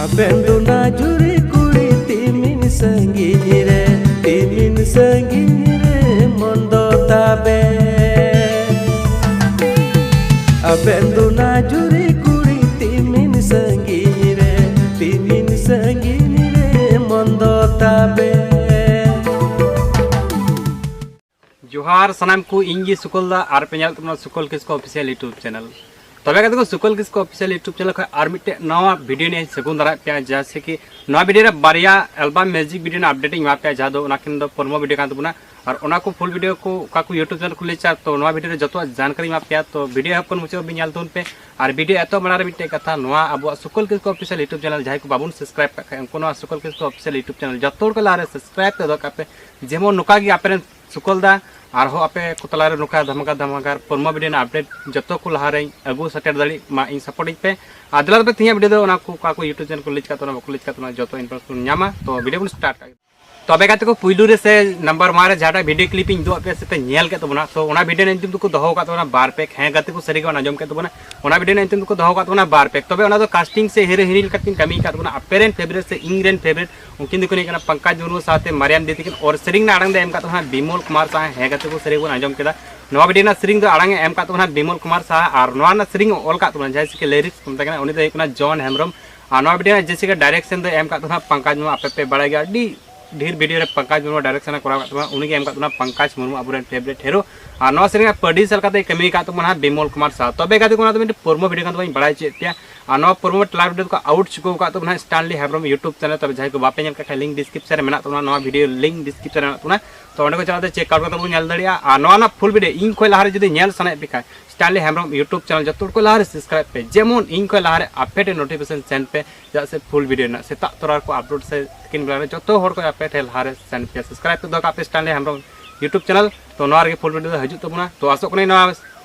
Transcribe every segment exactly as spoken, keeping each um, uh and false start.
ᱟᱵᱮᱱ ᱫᱚ ᱱᱟᱡᱩᱨᱤ ᱠᱩᱲᱤ ᱛᱤᱢᱤᱱ ᱥᱟᱺᱜᱤᱧ ᱨᱮ, ᱛᱤᱢᱤᱱ ᱥᱟᱺᱜᱤᱧ ᱨᱮ ᱢᱚᱱ ᱫᱚ ᱛᱟᱵᱮᱱ᱾ ᱟᱵᱮᱱ ᱫᱚ ᱱᱟᱡᱩᱨᱤ ᱠᱩᱲᱤ ᱛᱤᱢᱤᱱ ᱥᱟᱺᱜᱤᱧ ᱨᱮ, ᱛᱤᱢᱤᱱ ᱥᱟᱺᱜᱤᱧ ᱨᱮ ᱢᱚᱱ ᱫᱚ ᱛᱟᱵᱮᱱ᱾ ᱡᱚᱦᱟᱨ ᱥᱟᱱᱟᱢ ᱠᱚ, ᱤᱧ ᱜᱮ ᱥᱩᱠᱚᱞ ᱫᱟ, ᱟᱨ ᱯᱮ ᱧᱮᱞ ᱛᱟᱵᱚᱱᱟ ᱥᱩᱠᱚᱞ ᱠᱤᱥᱠᱩ ᱚᱯᱷᱤᱥᱤᱭᱟᱞ YouTube ᱪᱮᱱᱮᱞ᱾ ᱛᱚᱵᱮ ᱜᱟᱛᱮ ᱠᱚ, ᱥᱩᱠᱚᱞ ᱠᱤᱥᱠᱩ ᱚᱯᱷᱤᱥᱤᱭᱟᱞ YouTube ᱪᱮᱱᱮᱞ ᱠᱷᱚᱱ ᱟᱨ ᱢᱤᱫᱴᱮᱡ ᱱᱟᱣᱟ ᱵᱷᱤᱰᱤᱭᱳ ᱱᱤᱭᱮ ᱥᱟᱹᱜᱩᱱ ᱫᱟᱨᱟᱭ ᱯᱮᱭᱟ, ᱡᱮᱭᱥᱮ ᱠᱤ ᱱᱚᱣᱟ ᱵᱷᱤᱰᱤᱭᱳ ᱨᱮ ᱵᱟᱨᱭᱟ ᱮᱞᱵᱟᱢ ᱢᱤᱭᱩᱡᱤᱠ ᱵᱷᱤᱰᱤᱭᱳ ᱨᱮᱱᱟᱜ ᱟᱯᱰᱮᱴ ᱤᱧ ᱮᱢᱟ ᱯᱮᱭᱟ, ᱡᱟᱦᱟᱸ ᱫᱚ ᱚᱱᱟ ᱠᱤᱱ ᱫᱚ ᱯᱨᱳᱢᱳ ᱵᱷᱤᱰᱤᱭᱳ ᱠᱟᱱ ᱛᱟᱵᱚᱱᱟ᱾ ᱟᱨ ᱚᱱᱟ ᱠᱚ ᱯᱷᱩᱞ ᱵᱷᱤᱰᱤᱭᱳ ᱠᱚ ᱚᱠᱟ ᱠᱚ YouTube ᱪᱮᱱᱮᱞ ᱠᱷᱚᱱ ᱞᱮ ᱪᱟᱞ, ᱛᱚ ᱱᱚᱣᱟ ᱵᱷᱤᱰᱤᱭᱳ ᱨᱮ ᱡᱚᱛᱚᱣᱟᱜ ᱡᱟᱱᱠᱟᱨᱤ ᱮᱢᱟ ᱯᱮᱭᱟ᱾ ᱛᱚ ᱵᱷᱤᱰᱤᱭᱳ ᱮᱦᱚᱵ ᱠᱷᱚᱱ ᱢᱩᱪᱟᱹᱫ ᱦᱟᱹᱵᱤᱡ ᱧᱮᱞ ᱛᱟᱵᱚᱱ ᱯᱮ᱾ ᱟᱨ ᱵᱷᱤᱰᱤᱭᱳ ᱮᱛᱚᱦᱚᱵ ᱢᱟᱲᱟᱝ ᱨᱮ ᱢᱤᱫᱴᱮᱡ ᱠᱟᱛᱷᱟ, ᱱᱚᱣᱟ ᱟᱵᱚᱣᱟᱜ ᱥᱩᱠᱚᱞ ᱠᱤᱥᱠᱩ ᱚᱯᱷᱤᱥᱤᱭᱟᱞ YouTube ᱪᱮᱱᱮᱞ ᱡᱟᱦᱟᱸᱭ ᱠᱚ ᱵᱟᱵᱚᱱ ᱥᱟᱵᱥᱠᱨᱟᱭᱤᱵ ᱠᱟᱜ ᱠᱷᱟᱡ, ᱩᱱᱠᱩ ᱱᱚᱣᱟ ᱥᱩᱠᱚᱞ ᱠᱤᱥᱠᱩ ᱚᱯᱷᱤᱥᱤᱭᱟᱞ YouTube ᱪᱮᱱᱮᱞ ᱡᱚᱛᱚ ᱦᱚᱲ ᱠᱚ ᱞᱟᱦᱟᱨᱮ ᱥᱟᱵᱥᱠᱨᱟᱭᱤᱵ ᱛᱮ ᱫᱚᱦᱚ ᱠᱟᱜ ᱯᱮ, ᱡᱮᱢᱚᱱ ᱱᱚᱝᱠᱟ ᱜᱮ ᱟᱯᱮ ᱨᱮᱱ ᱥᱩᱠᱚᱞ ᱫᱟ ᱟᱨᱦᱚᱸ ᱟᱯᱮ ᱠᱚ ᱛᱟᱞᱟᱨᱮ ᱱᱚᱝᱠᱟ ᱫᱷᱟᱢᱟᱠᱟ ᱫᱷᱟᱢᱟᱠᱟ ᱯᱨᱳᱢᱳ ᱵᱷᱤᱰᱤᱭᱳ ᱨᱮᱱᱟᱜ ᱟᱯᱰᱮᱴ ᱡᱚᱛᱚ ᱠᱚ ᱞᱟᱦᱟᱨᱮᱧ ᱟᱹᱜᱩ ᱥᱮᱴᱮᱨ ᱫᱟᱲᱮᱭᱟᱜ ᱢᱟ, ᱤᱧ ᱥᱟᱯᱳᱨᱴ ᱤᱧ ᱯᱮ᱾ ᱟᱨ ᱫᱮᱞᱟ ᱛᱚᱵᱮ ᱛᱮᱦᱮᱧᱟᱜ ᱵᱷᱤᱰᱤᱭᱳ ᱫᱚ ᱚᱱᱟ ᱠᱚ, ᱚᱠᱟ ᱠᱚ YouTube ᱪᱮᱱᱮᱞ ᱠᱚ ᱞᱤᱡ ᱠᱟᱜ ᱛᱟᱵᱚᱱᱟ, ᱵᱟᱠᱚ ᱞᱤᱡ ᱠᱟᱜ ᱛᱟᱵᱚᱱᱟ, ᱡᱚᱛᱚ ᱤᱱᱯᱷᱚᱨᱢᱮᱥᱚᱱ ᱧᱟᱢᱟ᱾ ᱛᱚ ᱵᱷᱤᱰᱤᱭᱳ ᱵᱚᱱ ᱥᱴᱟᱨᱴ ᱠᱟᱜ ᱜᱮ᱾ ᱛᱚᱵᱮ ᱜᱟᱛᱮ ᱠᱚ, ᱯᱩᱭᱞᱩ ᱨᱮ ᱥᱮ ᱱᱟᱢᱵᱟᱨ ᱳᱣᱟᱱ ᱨᱮ ᱡᱟᱦᱟᱸᱴᱟᱜ ᱵᱷᱤᱰᱤᱭᱳ ᱠᱞᱤᱯ ᱤᱧ ᱩᱫᱩᱜ ᱟᱯᱮᱭᱟ ᱥᱮ ᱯᱮ ᱧᱮᱞ ᱠᱮᱫ ᱛᱟᱵᱚᱱᱟ, ᱛᱚ ᱚᱱᱟ ᱵᱷᱤᱰᱤᱭᱳ ᱨᱮᱱᱟᱜ ᱧᱩᱛᱩᱢ ᱫᱚᱠᱚ ᱫᱚᱦᱚ ᱟᱠᱟᱫ ᱛᱟᱵᱚᱱᱟ ᱵᱟᱨ ᱯᱮᱠ᱾ ᱦᱮᱸ ᱜᱟᱛᱮ ᱠᱚ, ᱥᱟᱹᱨᱤ ᱜᱮ ᱟᱸᱡᱚᱢ ᱠᱮᱫ ᱛᱟᱵᱚᱱᱟ, ᱚᱱᱟ ᱵᱷᱤᱰᱤᱭᱳ ᱨᱮᱱᱟᱜ ᱧᱩᱛᱩᱢ ᱫᱚᱠᱚ ᱫᱚᱦᱚ ᱟᱠᱟᱫ ᱛᱟᱵᱚᱱᱟ ᱵᱟᱨ ᱯᱮᱠ᱾ ᱛᱚᱵᱮ ᱚᱱᱟ ᱫᱚ ᱠᱟᱥᱴᱤᱝ ᱥᱮ ᱦᱤᱨᱳ ᱦᱤᱨᱳᱭᱤᱱ ᱞᱮᱠᱟᱛᱮ ᱠᱤᱱ ᱠᱟᱹᱢᱤ ᱟᱠᱟᱫ ᱛᱟᱵᱚᱱᱟ᱾ ᱟᱯᱮ ᱨᱮᱱ ᱯᱷᱮᱵᱟᱨᱮᱴ ᱥᱮ ᱤᱧ ᱨᱮᱱ ᱯᱷᱮᱵᱟᱨᱮᱴ ᱩᱱᱠᱤᱱ ᱫᱚᱠᱤᱱ ᱦᱩᱭᱩᱜ ᱠᱟᱱᱟ ᱯᱚᱝᱠᱟᱡᱽ ᱢᱩᱨᱢᱩ ᱥᱟᱶᱛᱮ ᱢᱟᱨᱤᱭᱟᱢ ᱫᱤᱫᱤ ᱛᱟᱹᱠᱤᱱ᱾ ᱟᱨ ᱥᱮᱨᱮᱧ ᱨᱮᱱᱟᱜ ᱟᱲᱟᱝ ᱫᱚ ᱮᱢ ᱟᱠᱟᱫ ᱛᱟᱵᱚᱱᱟ ᱵᱤᱢᱚᱞ ᱠᱩᱢᱟᱨ ᱥᱟᱦᱟ᱾ ᱦᱮᱸ ᱜᱟᱛᱮ ᱠᱚ, ᱥᱟᱹᱨᱤ ᱵᱚᱱ ᱟᱸᱡᱚᱢ ᱠᱮᱫᱟ, ᱱᱚᱣᱟ ᱵᱷᱤᱰᱤᱭᱳ ᱨᱮᱱᱟᱜ ᱥᱮᱨᱮᱧ ᱫᱚ ᱟᱲᱟᱝ ᱮ ᱮᱢ ᱟᱠᱟᱫ ᱛᱟᱵᱚᱱᱟ ᱵᱤᱢᱚᱞ ᱠᱩᱢᱟᱨ ᱥᱟᱦᱟ᱾ ᱟᱨ ᱱᱚᱣᱟ ᱨᱮᱱᱟᱜ ᱥᱮᱨᱮᱧ ᱚᱞ ᱟᱠᱟᱫ ᱛᱟᱵᱚᱱᱟ, ᱡᱟᱦᱟᱸᱭ ᱥᱮ ᱠᱤ ᱞᱤᱨᱤᱠᱥ ᱠᱚ ᱢᱮᱛᱟᱭ ᱠᱟᱱᱟ, ᱩᱱᱤ ᱫᱚ ᱦᱩᱭᱩᱜ ᱠᱟᱱᱟ ᱡᱚᱱ ᱦᱮᱢᱵᱨᱚᱢ᱾ ᱟᱨ ᱱᱚᱣᱟ ᱵᱷᱤᱰᱤᱭᱳ ᱨᱮᱱᱟᱜ ᱡᱮᱭᱥᱮ ᱠᱤ ᱰᱟᱭᱨᱮᱠᱥᱚᱱ ᱫᱚ ᱮᱢ ᱟᱠᱟᱫ ᱛᱟᱵᱚᱱᱟ ᱯᱚᱝᱠᱟᱡᱽ ᱢᱩᱨᱢᱩ᱾ ᱟᱯᱮ ᱯᱮ ᱵᱟᱲᱟᱭ ᱜᱮᱭᱟ, ᱟᱹᱰᱤ ᱰᱷᱮᱨ ᱵᱷᱤᱰᱤᱭᱳ ᱨᱮ ᱯᱚᱝᱠᱟᱡᱽ ᱢᱩᱨᱢᱩ ᱰᱟᱭᱨᱮᱠᱥᱚᱱ ᱮ ᱠᱚᱨᱟᱣ ᱟᱠᱟᱫ ᱛᱟᱵᱚᱱᱟ, ᱩᱱᱤ ᱜᱮ ᱮᱢ ᱟᱠᱟᱫ ᱛᱟᱵᱚᱱᱟ ᱯᱚᱝᱠᱟᱡᱽ ᱢᱩᱨᱢᱩ, ᱟᱵᱚᱨᱮᱱ ᱯᱷᱮᱵᱟᱨᱮᱴ ᱦᱤᱨᱳ᱾ ᱟᱨ ᱱᱚᱣᱟ ᱥᱮᱨᱮᱧ ᱨᱮᱱᱟᱜ ᱯᱨᱚᱰᱭᱩᱥᱟᱨ ᱞᱮᱠᱟᱛᱮ ᱠᱟᱹᱢᱤ ᱟᱠᱟᱫ ᱛᱟᱵᱚᱱᱟ ᱵᱤᱢᱚᱞ ᱠᱩᱢᱟᱨ ᱥᱟᱦᱟ᱾ ᱛᱚᱵᱮ ᱜᱟᱛᱮ ᱠᱚ, ᱚᱱᱟ ᱫᱚ ᱢᱤᱫᱴᱮᱱ ᱯᱨᱳᱢᱳ ᱵᱷᱤᱰᱤᱭᱳ ᱠᱟᱱ ᱛᱟᱵᱚᱱᱟ, ᱤᱧ ᱵᱟᱲᱟᱭ ᱦᱚᱪᱚᱭᱮᱫ ᱯᱮᱭᱟ᱾ ᱟᱨ ᱱᱚᱣᱟ ᱯᱨᱳᱢᱳ ᱴᱨᱮᱞᱟᱨ ᱵᱷᱤᱰᱤᱭᱳ ᱫᱚᱠᱚ ᱟᱣᱩᱴ ᱪᱩᱠᱟᱹᱣ ᱟᱠᱟᱫ ᱛᱟᱵᱚᱱᱟ ᱥᱴᱟᱱᱞᱤ ᱦᱮᱢᱵᱨᱚᱢ YouTube ᱪᱮᱱᱮᱞ᱾ ᱛᱚᱵᱮ ᱡᱟᱦᱟᱸᱭ ᱠᱚ ᱵᱟᱯᱮ ᱧᱮᱞ ᱠᱟᱜ ᱠᱷᱟᱱ, ᱞᱤᱝᱠ ᱰᱤᱥᱠᱨᱤᱯᱥᱚᱱ ᱨᱮ ᱢᱮᱱᱟᱜ ᱛᱟᱵᱚᱱᱟ, ᱱᱚᱣᱟ ᱵᱷᱤᱰᱤᱭᱳ ᱞᱤᱝᱠ ᱰᱤᱥᱠᱨᱤᱯᱥᱚᱱ ᱨᱮ ᱢᱮᱱᱟᱜ ᱛᱟᱵᱚᱱᱟ᱾ ᱛᱚ ᱚᱸᱰᱮ ᱠᱚ ᱪᱟᱞᱟᱣ ᱠᱟᱛᱮ ᱪᱮᱠ ᱟᱣᱩᱴ ᱠᱟᱛᱮ ᱵᱚᱱ ᱧᱮᱞ ᱫᱟᱲᱮᱭᱟᱜᱼᱟ᱾ ᱟᱨ ᱱᱚᱣᱟ ᱨᱮᱱᱟᱜ ᱯᱷᱩᱞ ᱵᱷᱤᱰᱤᱭᱳ ᱤᱧ ᱠᱷᱚᱱ ᱞᱟᱦᱟᱨᱮ ᱡᱩᱫᱤ ᱧᱮᱞ ᱥᱟᱱᱟᱭᱮᱫ ᱯᱮ ᱠᱷᱟᱱ, ᱥᱴᱟᱱᱞᱤ ᱦᱮᱢᱵᱨᱚᱢ YouTube ᱪᱮᱱᱮᱞ ᱡᱚᱛᱚ ᱦᱚᱲ ᱠᱚ ᱞᱟᱦᱟᱨᱮ ᱥᱟᱵᱥᱠᱨᱟᱭᱤᱵ ᱯᱮ, ᱡᱮᱢᱚᱱ ᱤᱧ ᱠᱷᱚᱱ ᱞᱟᱦᱟᱨᱮ ᱟᱯᱮ ᱴᱷᱮᱱ ᱱᱳᱴᱤᱯᱷᱤᱠᱮᱥᱚᱱ ᱥᱮᱱ ᱯᱮ, ᱪᱮᱫᱟᱜ ᱥᱮ ᱯᱷᱩᱞ ᱵᱷᱤᱰᱤᱭᱳ ᱨᱮᱱᱟᱜ ᱥᱮᱛᱟᱜ ᱛᱚᱨᱟ ᱨᱮᱠᱚ ᱟᱯᱞᱳᱰ ᱥᱮ ᱛᱤᱠᱤᱱ ᱵᱮᱲᱟ ᱨᱮ ᱡᱚᱛᱚ ᱦᱚᱲ ᱠᱚ ᱟᱯᱮ ᱴᱷᱮᱱ ᱞᱟᱦᱟᱨᱮ ᱥᱮᱱ ᱯᱮᱭᱟ᱾ ᱥᱟᱵᱥᱠᱨᱟᱭᱤᱵ ᱯᱮ ᱫᱚᱦᱚ ᱠᱟᱜ ᱯᱮ ᱥᱴᱟᱱᱞᱤ ᱦᱮᱢᱵᱨᱚᱢ YouTube ᱪᱮᱱᱮᱞ᱾ ᱛᱚ ᱱᱚᱣᱟ ᱨᱮᱜᱮ ᱯᱷᱩᱞ ᱵᱷᱤᱰᱤᱭᱳ ᱫᱚ ᱦᱤᱡᱩᱜ ᱛᱟᱵᱚᱱᱟ᱾ ᱛᱚ ᱟᱥᱚᱜ ᱠᱟᱹᱱᱟᱹᱧ ᱱᱚᱣᱟ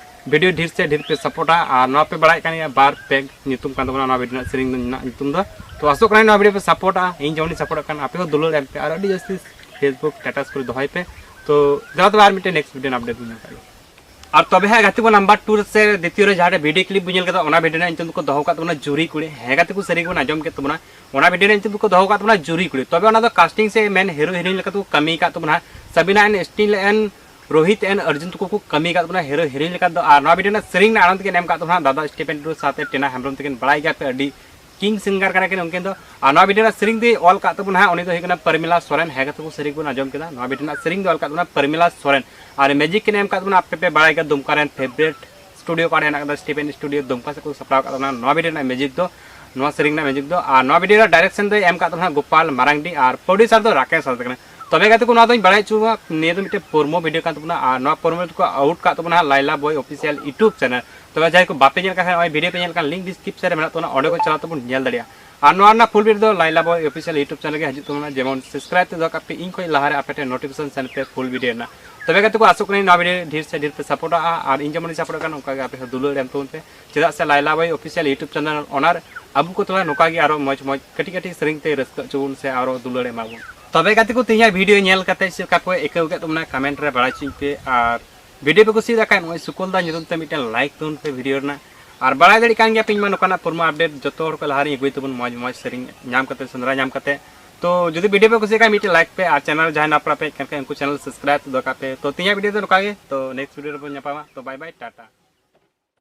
ᱵᱷᱤᱰᱤᱭᱳ ᱰᱷᱮᱨ ᱥᱮ ᱰᱷᱮᱨ ᱯᱮ ᱥᱟᱯᱳᱨᱴᱟ᱾ ᱟᱨ ᱱᱚᱣᱟ ᱯᱮ ᱵᱟᱲᱟᱭ ᱠᱟᱱ ᱜᱮᱭᱟ ᱵᱟᱨ ᱯᱮᱠ ᱧᱩᱛᱩᱢ ᱠᱟᱱ ᱛᱟᱵᱚᱱᱟ ᱱᱚᱣᱟ ᱵᱷᱤᱰᱤᱭᱳ ᱨᱮᱱᱟᱜ ᱥᱮᱨᱮᱧ ᱫᱚ ᱨᱮᱱᱟᱜ ᱧᱩᱛᱩᱢ ᱫᱚ᱾ ᱛᱚ ᱟᱥᱚᱜ ᱠᱟᱹᱱᱟᱹᱧ ᱱᱚᱣᱟ ᱵᱷᱤᱰᱤᱭᱳ ᱯᱮ ᱥᱟᱯᱳᱨᱴᱟ, ᱤᱧ ᱡᱮᱢᱚᱱᱤᱧ ᱥᱟᱯᱳᱨᱴ ᱠᱟᱱ ᱟᱯᱮ ᱦᱚᱸ ᱫᱩᱞᱟᱹᱲ ᱮᱢ ᱯᱮ, ᱟᱨ ᱟᱹᱰᱤ ᱡᱟᱹᱥᱛᱤ Facebook ᱥᱴᱮᱴᱟᱥ ᱠᱚᱨᱮ ᱫᱚᱦᱚᱭ ᱯᱮ᱾ ᱛᱚ ᱫᱮᱞᱟ ᱛᱚᱵᱮ ᱟᱨ ᱢᱤᱫᱴᱮᱱ ᱱᱮᱠᱥᱴ ᱵᱷᱤᱰᱤᱭᱳ ᱟᱯᱰᱮᱴ ᱵᱚᱱ ᱧᱟᱢ ᱠᱟᱜ ᱜᱮ᱾ ᱟᱨ ᱛᱚᱵᱮ ᱦᱟᱸᱜ ᱜᱟᱛᱮ ᱠᱚ, ᱱᱟᱢᱵᱟᱨ ᱴᱩ ᱨᱮ ᱥᱮ ᱫᱤᱛᱤᱭᱚ ᱨᱮ ᱡᱟᱦᱟᱸ video clip ᱵᱚᱱ ᱧᱮᱞ ᱠᱮᱫᱟ, ᱚᱱᱟ video ᱨᱮᱱᱟᱜ ᱧᱩᱛᱩᱢ ᱫᱚᱠᱚ ᱫᱚᱦᱚ ᱟᱠᱟᱫ ᱛᱟᱵᱚᱱᱟ ᱡᱩᱨᱤ ᱠᱩᱲᱤ᱾ ᱦᱮᱸ ᱜᱟᱛᱮ ᱠᱚ, ᱥᱟᱹᱨᱤ ᱜᱮᱵᱚᱱ ᱟᱸᱡᱚᱢ ᱠᱮᱫ ᱛᱟᱵᱚᱱᱟ, ᱚᱱᱟ video ᱨᱮᱱᱟᱜ ᱧᱩᱛᱩᱢ ᱫᱚᱠᱚ ᱫᱚᱦᱚ ᱟᱠᱟᱫ ᱛᱟᱵᱚᱱᱟ ᱡᱩᱨᱤ ᱠᱩᱲᱤ᱾ ᱛᱚᱵᱮ ᱚᱱᱟ ᱫᱚ casting ᱥᱮ main hero heroine ᱞᱮᱠᱟ ᱛᱮᱠᱚ ᱠᱟᱹᱢᱤ ᱟᱠᱟᱫ ᱛᱟᱵᱚᱱᱟ ᱦᱟᱸᱜ ᱥᱟᱵᱤᱱᱟ and ᱥᱴᱤᱱ and Rohit and Arjun ᱛᱟᱠᱚ ᱠᱚ ᱠᱟᱹᱢᱤ ᱟᱠᱟᱫ ᱛᱟᱵᱚᱱᱟ hero heroine ᱞᱮᱠᱟ ᱫᱚ᱾ ᱟᱨ ᱱᱚᱣᱟ video ᱨᱮᱱᱟᱜ ᱥᱮᱨᱮᱧ ᱨᱮᱱᱟᱜ ᱟᱲᱟᱝ ᱛᱮᱠᱤᱱ ᱮᱢ ᱟᱠᱟᱫ ᱛᱟᱵᱚᱱᱟ ᱫᱟᱫᱟ ᱥᱴᱤᱯᱷᱮᱱ ᱴᱩᱰᱩ ᱥᱟᱶᱛᱮ ᱴᱤᱱᱟ ᱦᱮᱢᱵᱨᱚᱢ ᱛᱟᱹᱠᱤᱱ᱾ ᱵᱟᱲᱟᱭ ᱜᱮᱭᱟ ᱯᱮ ᱟᱹᱰᱤ king singer ᱠᱟᱱᱟ ᱠᱤᱱ ᱩᱱᱠᱤᱱ ᱫᱚ᱾ ᱟᱨ ᱱᱚᱣᱟ video ᱨᱮᱱᱟᱜ ᱥᱮᱨᱮᱧ ᱫᱚᱭ ᱚᱞ ᱟᱠᱟᱫ ᱛᱟᱵᱚᱱᱟ ᱦᱟᱸᱜ, ᱩᱱᱤ ᱫᱚ ᱦᱩᱭᱩᱜ ᱠᱟᱱᱟ ᱯᱨᱮᱢᱤᱞᱟ ᱥᱚᱨᱮᱱ᱾ ᱦᱮᱸ ᱜᱟᱛᱮ ᱠᱚ, ᱥᱟᱹᱨᱤ ᱜᱮᱵᱚᱱ ᱟᱸᱡᱚᱢ ᱠᱮᱫᱟ, ᱱᱚᱣᱟ video ᱨᱮᱱᱟᱜ ᱥᱮᱨᱮᱧ ᱫᱚᱭ ᱚᱞ ᱟᱠᱟᱫ ᱛᱟᱵᱚᱱᱟ ᱯᱨᱮᱢᱤᱞᱟ ᱥᱚᱨᱮᱱ᱾ ᱟᱨ music ᱠᱤᱱ ᱮᱢ ᱟᱠᱟᱫ ᱛᱟᱵᱚᱱᱟ, ᱟᱯᱮ ᱯᱮ ᱵᱟᱲᱟᱭ ᱜᱮᱭᱟ ᱫᱩᱢᱠᱟ ᱨᱮᱱ favourite studio ᱚᱠᱟᱨᱮ ᱦᱮᱱᱟᱜ ᱠᱟᱫᱟ, ᱥᱴᱤᱯᱷᱮᱱ ᱥᱴᱩᱰᱤᱭᱳ ᱫᱩᱢᱠᱟ ᱥᱮᱫ ᱠᱚ ᱥᱟᱯᱲᱟᱣ ᱟᱠᱟᱫ ᱛᱟᱵᱚᱱᱟ ᱱᱚᱣᱟ video ᱨᱮᱱᱟᱜ music ᱫᱚ, ᱱᱚᱣᱟ ᱥᱮᱨᱮᱧ ᱨᱮᱱᱟᱜ music ᱫᱚ᱾ ᱟᱨ ᱱᱚᱣᱟ video ᱨᱮᱱᱟᱜ direction ᱫᱚᱭ ᱮᱢ ᱟᱠᱟᱫ ᱛᱟᱵᱚᱱᱟ ᱜᱳᱯᱟᱞ ᱢᱟᱨᱟᱝᱰᱤ ᱟᱨ producer ᱫᱚ ᱨᱟᱠᱮᱥ ᱦᱟᱸᱥᱫᱟ ᱠᱟᱱᱟ᱾ ᱛᱚᱵᱮ ᱜᱟᱛᱮ ᱠᱚ, ᱱᱚᱣᱟ ᱫᱚᱧ ᱵᱟᱲᱟᱭ ᱦᱚᱪᱚᱣᱟ, ᱱᱤᱭᱟᱹ ᱫᱚ ᱢᱤᱫᱴᱮᱱ promo video ᱠᱟᱱ ᱛᱟᱵᱚᱱᱟ᱾ ᱟᱨ ᱱᱚᱣᱟ promo ᱨᱮᱫᱚ ᱠᱚ out ᱠᱟᱜ ᱛᱟᱵᱚᱱᱟ ᱦᱟᱸᱜ ᱞᱟᱭᱞᱟ ᱵᱚᱭ ᱚᱯᱷᱤᱥᱤᱭᱟᱞ YouTube channel᱾ ᱛᱚᱵᱮ ᱡᱟᱦᱟᱸᱭ ᱠᱚ ᱵᱟᱯᱮ ᱧᱮᱞ ᱠᱟᱜ ᱠᱷᱟᱱ, ᱱᱚᱜᱼᱚᱭ video ᱯᱮ ᱧᱮᱞ ᱠᱟᱱ link description ᱨᱮ ᱢᱮᱱᱟᱜ ᱛᱟᱵᱚᱱᱟ, ᱚᱸᱰᱮ ᱠᱚ ᱪᱟᱞᱟᱣ ᱛᱟᱵᱚᱱ ᱧᱮᱞ ᱫᱟᱲᱮᱭᱟᱜᱼᱟ᱾ ᱟᱨ ᱱᱚᱣᱟ ᱨᱮᱱᱟᱜ full video ᱫᱚ ᱞᱟᱭᱞᱟ ᱵᱚᱭ ᱚᱯᱷᱤᱥᱤᱭᱟᱞ YouTube channel ᱜᱮ ᱦᱤᱡᱩᱜ ᱛᱟᱵᱚᱱᱟ, ᱡᱮᱢᱚᱱ subscribe ᱛᱮ ᱫᱚᱦᱚ ᱠᱟᱜ ᱯᱮ, ᱤᱧ ᱠᱷᱚᱱ ᱞᱟᱦᱟᱨᱮ ᱟᱯᱮ ᱴᱷᱮᱱ notification ᱥᱮᱱ ᱯᱮ full video ᱨᱮᱱᱟᱜ᱾ ᱛᱚᱵᱮ ᱜᱟᱛᱮ ᱠᱚ, ᱟᱥᱚᱜ ᱠᱟᱹᱱᱟᱹᱧ ᱱᱚᱣᱟ video ᱰᱷᱮᱨ ᱥᱮ ᱰᱷᱮᱨ ᱯᱮ supportᱟ, ᱟᱨ ᱤᱧ ᱡᱮᱢᱚᱱᱤᱧ supportᱚᱜ ᱠᱟᱱᱟ ᱚᱱᱠᱟ ᱜᱮ ᱟᱯᱮ ᱦᱚᱸ ᱫᱩᱞᱟᱹᱲ ᱮᱢ ᱛᱟᱵᱚᱱ ᱯᱮ, ᱪᱮᱫᱟᱜ ᱥᱮ ᱞᱟᱭᱞᱟ ᱵᱚᱭ ᱚᱯᱷᱤᱥᱤᱭᱟᱞ YouTube channel owner ᱟᱵᱚ ᱠᱚ ᱛᱟᱞᱟ ᱱᱚᱝᱠᱟ ᱜᱮ ᱟᱨᱚ ᱢᱚᱡᱽ ᱢᱚᱡᱽ ᱠᱟᱹᱴᱤᱡ ᱠᱟᱹᱴᱤᱡ ᱥᱮᱨᱮᱧ ᱛᱮ ᱨᱟᱹᱥᱠᱟᱹ ᱦᱚᱪᱚ ᱵᱚᱱ ᱥᱮ ᱟᱨᱚ ᱫᱩᱞᱟᱹᱲ ᱮᱢᱟ ᱵᱚᱱ᱾ ᱛᱚᱵᱮ ᱜᱟᱛᱮ ᱠᱚ, ᱛᱮᱦᱮᱧᱟᱜ video ᱧᱮᱞ ᱠᱟᱛᱮ ᱪᱮᱫ ᱞᱮᱠᱟ ᱯᱮ ᱟᱹᱭᱠᱟᱹᱣ ᱠᱮᱫ ᱛᱟᱵᱚᱱᱟ comment ᱨᱮ ᱵᱟᱲᱟᱭ ᱦᱚᱪᱚᱧ ᱯᱮ, ᱟᱨ video ᱯᱮ ᱠᱩᱥᱤᱭᱟᱫᱟ ᱠᱷᱟᱱ ᱱᱚᱜᱼᱚᱭ ᱥᱩᱠᱚᱞ ᱫᱟ ᱧᱩᱛᱩᱢ ᱛᱮ ᱢᱤᱫᱴᱮᱱ like ᱛᱟᱵᱚᱱ ᱯᱮ video ᱨᱮᱱᱟᱜ᱾ ᱟᱨ ᱵᱟᱲᱟᱭ ᱫᱟᱲᱮᱭᱟᱜ ᱠᱟᱱ ᱜᱮᱭᱟ ᱯᱮ, ᱤᱧ ᱢᱟ ᱱᱚᱝᱠᱟᱱᱟᱜ promo update ᱡᱚᱛᱚ ᱦᱚᱲ ᱠᱚ ᱞᱟᱦᱟ ᱨᱤᱧ ᱟᱹᱜᱩᱭ ᱛᱟᱵᱚᱱ, ᱢᱚᱡᱽ ᱢᱚᱡᱽ ᱥᱮᱨᱮᱧ ᱧᱟᱢ ᱠᱟᱛᱮ, ᱥᱮᱸᱫᱽᱨᱟ ᱧᱟᱢ ᱠᱟᱛᱮ᱾ ᱛᱚ ᱡᱩᱫᱤ video ᱯᱮ ᱠᱩᱥᱤᱭᱟᱜ ᱠᱷᱟᱱ ᱢᱤᱫᱴᱮᱱ like ᱯᱮ, ᱟᱨ channel ᱡᱟᱦᱟᱸᱭ ᱱᱟᱣᱟ ᱯᱮ ᱦᱮᱡ ᱠᱟᱱ ᱠᱷᱟᱱ ᱩᱱᱠᱩ channel subscribe ᱫᱚᱦᱚ ᱠᱟᱜ ᱯᱮ᱾ ᱛᱚ ᱛᱮᱦᱮᱧᱟᱜ video ᱫᱚ ᱱᱚᱝᱠᱟ ᱜᱮ, ᱛᱚ next video ᱨᱮᱵᱚᱱ ᱧᱟᱯᱟᱢᱟ, ᱛᱚ bye bye, ᱴᱟᱴᱟ᱾